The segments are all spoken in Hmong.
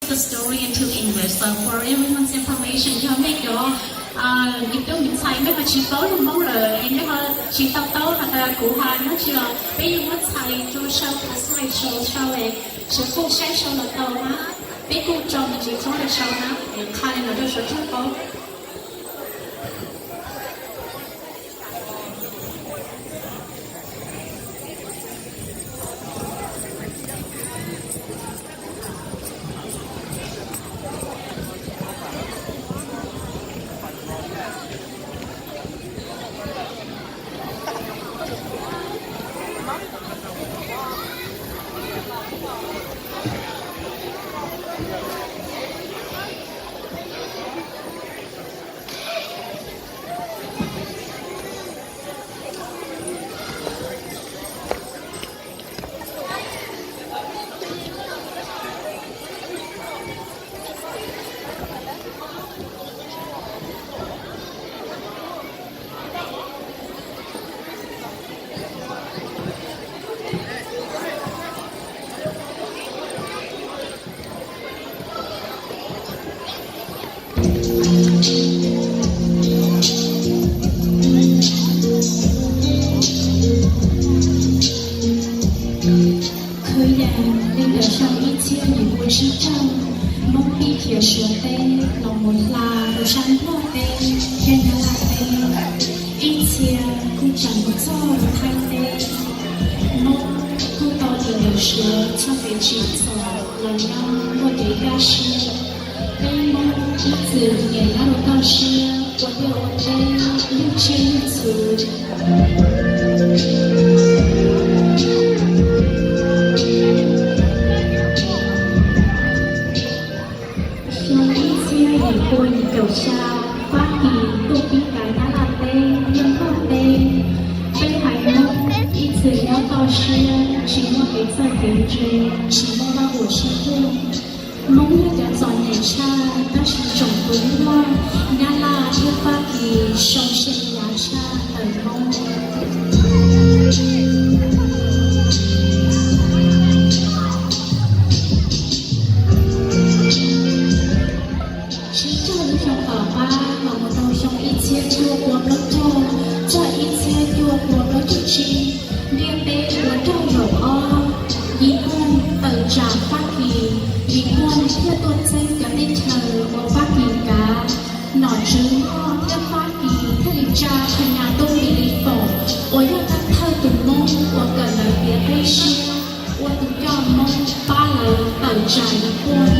The story into English, so for everyone's information, yog nej cov ib tug me ntxhais nej ho tsis paub lus Hmoob lawm es nej ho tsis tau paub has tas kuv has nyob tsi los peb yuav muab txhais rau sau, txhais sau sau es sawv kuj saib sau los tau na. Peb kuj tso me ntsis txhua rau sau na es qha li no rau sawv daws paub. Khwv yees li ntawm xyoo ib txhiab yim pua tsib caug, Hmoob pib khiav Suav teb los mus hla rau sab Nplog teb thiab Nyab Laj teb. Ib txhia kuj tseem mus txog rau Thaib teb. Hmoob kuj tau dim ntawm Suav txoj kev tsim txom los nyob muaj kev kaj siab. Peb Hmoob ib txwm nyiam nyob rau toj siab ua liaj ua teb, yug tsiaj yug txhu. Xyoo ib txhiab yim pua yim caum xya, Fab Kis tuaj pib kav Nyab Laj teb thiab Nplog teb. Peb haiv Hmoob ib txwm nyob toj siab, tsis muaj kev txawj kev ntse, tsis muaj vaj huam sib puag. Hmoob yog cov txom nyem tshaj, tab sis tsoom tus muaj Nyab Laj thiab Fab Kis sau sib yav tshaj tawm Hmoob. Tsib caug lub xyoo tom qab los mus rau xyoo ib txhiab cuaj pua plaub caug txog ib txhiab cuaj pua plaub caug tsib, ntiaj teb ua rog zaum ob, Yiv Pooj tawm tsam Fab Kis, Yiv Pooj thiaj tuaj txeeb cov teb chaws uas Fab Kis kav. Nom tswv Nplog thiab Fab Kis thiaj li tsa Phas Nyas Tub Npis Lis Foom uas yog thawj tus Hmoob uas kawm ntawv tiav qub siab ua tus coj Hmoob pab lawv tawm tsam Yiv Pooj.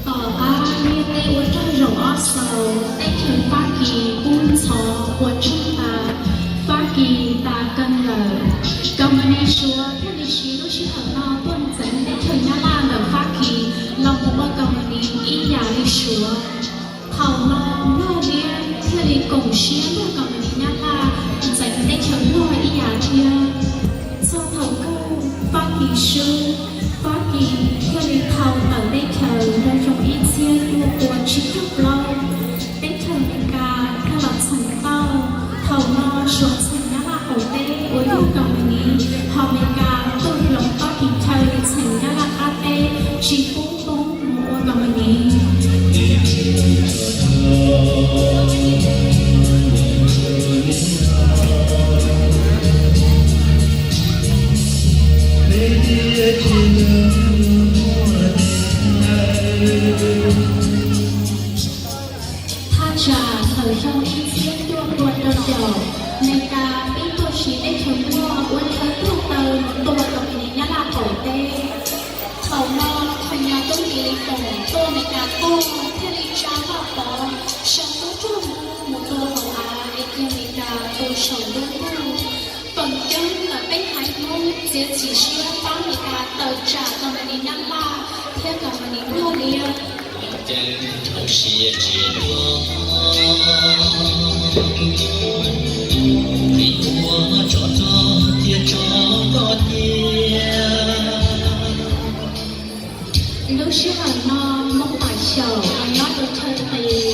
Tom qab ntiaj teb ua rog zaum ob xaus, teb chaws Fab Kis kub ntxhov puas tsuaj tas, Fab Kis tas kawg lawm. Kaus mas nis Suav thiaj li siv lub sij hawm no tuaj ntxeev teb chaws Nyab Laj ntawm Fab Kis los mus ua kaus mas nis ib yam li Suav. Thaum no Nplog Liab thiaj li koom siab nrog kaus mas nis Nyab Laj ntxeev teb chaws Nplog ib yam thiab. Txog thaum kawg Fab Kis swb, Fab Kis thiaj li thau tawm teb chaws rau xyoo ib txhiab cuaj pua tsib caug plaub. Teb chaws Amelikas thiaj los txheem tau. Thaum no Suav txheem Nyab Laj qaum teb uas yog kaus mas nis, ho Amelikas tuaj hloov Fab Kis chaw txheem Nyab Laj qab teb, tsis pub Hmoob mus ua kaus mas nis. Thaj tsam thaum xyoo ib txhiab cuaj pua rau caum, Amelikas pib tuaj siv teb chaws Nplog ua chaw tuag taw mus tua kaus mas nis Nyab Laj qaum teb. Thaum no Phas Nyas Tub Npis Lis Foom tuaj Amelikas tuaj thiaj li tsa vaj pov sau tub rog mus tua hauv av es cia Amelikas tua saum nruab ntuj. Feem coob ntawm peb haiv Hmoob txiav txim siab pab Amelikas tawm tsam kaus mas nis Nyab Laj thiab kaus mas nis Nplog Liab. Caw thaum sia tsia dua, vim ua tso tso cia tso koj cia. Lub sij hawm no Hmoob Pam Xyaum uas nyob rau chaw qis,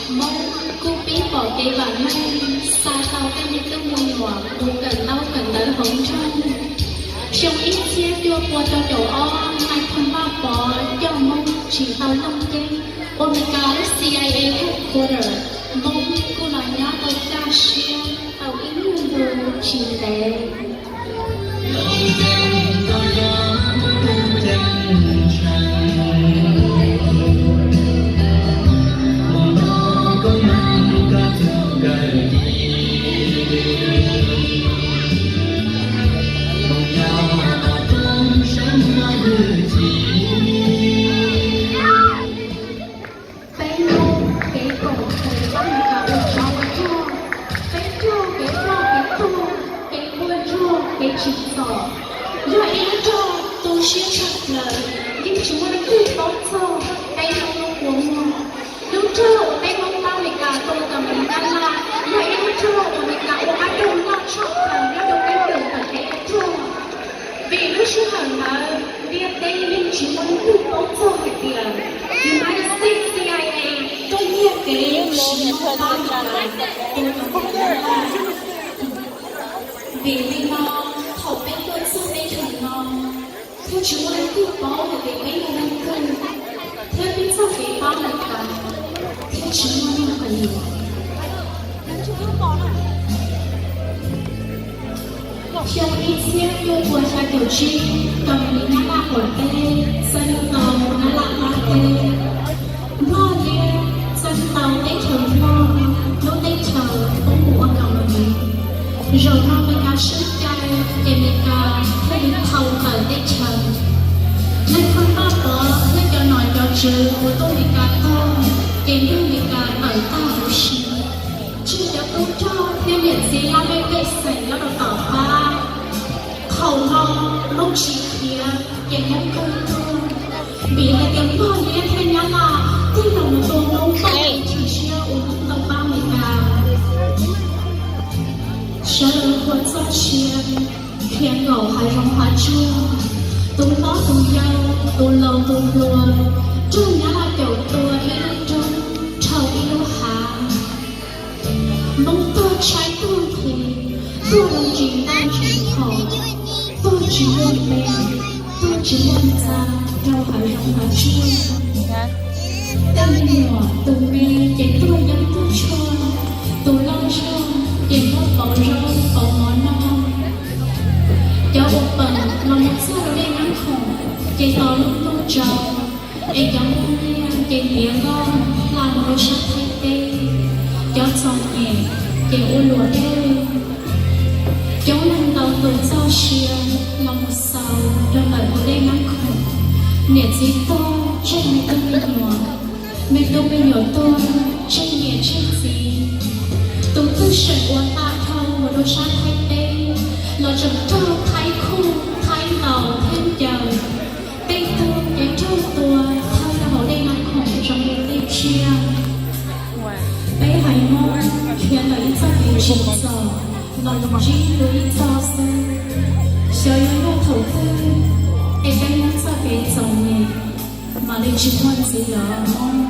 Hmoob kuj pib pom kev vam meej xa tau tej me tub me nyuam Tus kawm ntaub kawm ntawv hauv nroog. Xyoo ib txhiab cuaj pua rau caum ob, nais phoo Vaj Pov coj Hmoob tsim tau looj ceeb, ua Meskas lub C I A headquarter, Hmoob kuj los nyob tau kaj siab tau ib nyuag ntu tsis ntev. Peb Hmoob kev koom kev pab Meskas ua tsov ua rog, peb rog kev ploj kev tuag, kev quaj ntsuag kev tsim txom, yog ib lub rog tu siab tshaj plaws, yeej tsis muaj leej twg paub txog peb Hmoob lub kua muag. Lub rog uas peb Hmoob pab Meskas tua kom Meskas laj, yog ib lub rog uas Meskas ua qab rooj loj tshaj plaws nyob rau peb lub tawm kev ua rog. Vim lub sij hawm ntawd ntiaj teb yeej tsis muaj leej twg paub txog hais tias United States C I A tuaj nyiag kev siv pab Meskas tua kom Meskas laj. Vim li no, thaum peb tuaj txog teb chaws no, thiaj tsis muaj leej twg paub hais tias peb yog leej twg, thiab peb txoj kev pab Meskas thiaj tsis muaj nqis. Xyoo ib txhiab cuaj pua xya caum tsib, kom Meskas laj quav teb, txeeb tau Meskas laj qab teb. Nplog liab txeeb tau teb chaws Nplog, lub teb chaws poob mus ua Kaus Lis. Zaum no Meskas swb cai, ces Meskas thiaj li thau tawm teb chaws. Nais phoo Vaj Pov thiab cov nom cov tswv uas tuaj Meskas tog, ces nrog Meskas tawm tag huv si. Tseg cov tub rog thiab niam txiv laj mej pej xeem nyob rau tom qab. Thaum no Hmoob tsis khiav ces Hmoob kawg tuag, vim hais tias Nplog liab thiab Nyab Laj tig los mus tua Hmoob tau tsis siab uas Hmoob tau pab Meskas. Sawv daws ua txoj sia, khiav nkaum hav zoov hav tsuag, tus hlob tus yau, tus laus tus hluas, raug Nyab Laj caum tua ib lub roob dhau ib lub hav. Hmoob tuag tshaib tuag nqhis, tuag rau ntsis ntaj ntsis phom, tuag tsis muaj npe, tuag tsis muaj ntxa rau hav zoov hav tsuag. Tej me nyuam tus me ces tuag yeeb tuag tshuaj, tus loj zog ces muab pauv zaub pauv mov noj. Cov uas peem los mus txog rau dej Nab Khoom ces tos lub ntuj tsaus, es cov muaj nyiaj ces ntiav nkoj hla mus rau sab Thaib teb, cov txom nyem ces ua luam dej. Coob leej ntau tus txoj sia los mus xaus rau ntawm tus dej Nab Khoom. Niam txiv tuag tseg me tub me nyuam, me tub me nyuam tuag tseg niam tseg txiv. Tus twg seem ua tag dhau mus rau sab Thaib teb los tseem raug Thaib khuj Thaib ntaus thiab ncaws. Tej tug ces raug tua thawb rau hauv dej Nab Khoom zoo li tej tsiaj. Peb haiv Hmoob khiav ntawm ib txoj kev tsim txom los ntsib dua ib txoj xwb. Xyov yuav luag thaum twg es peb Hmoob txoj kev txom nyem mam li tsis muaj ntxiv lawm Hmoob.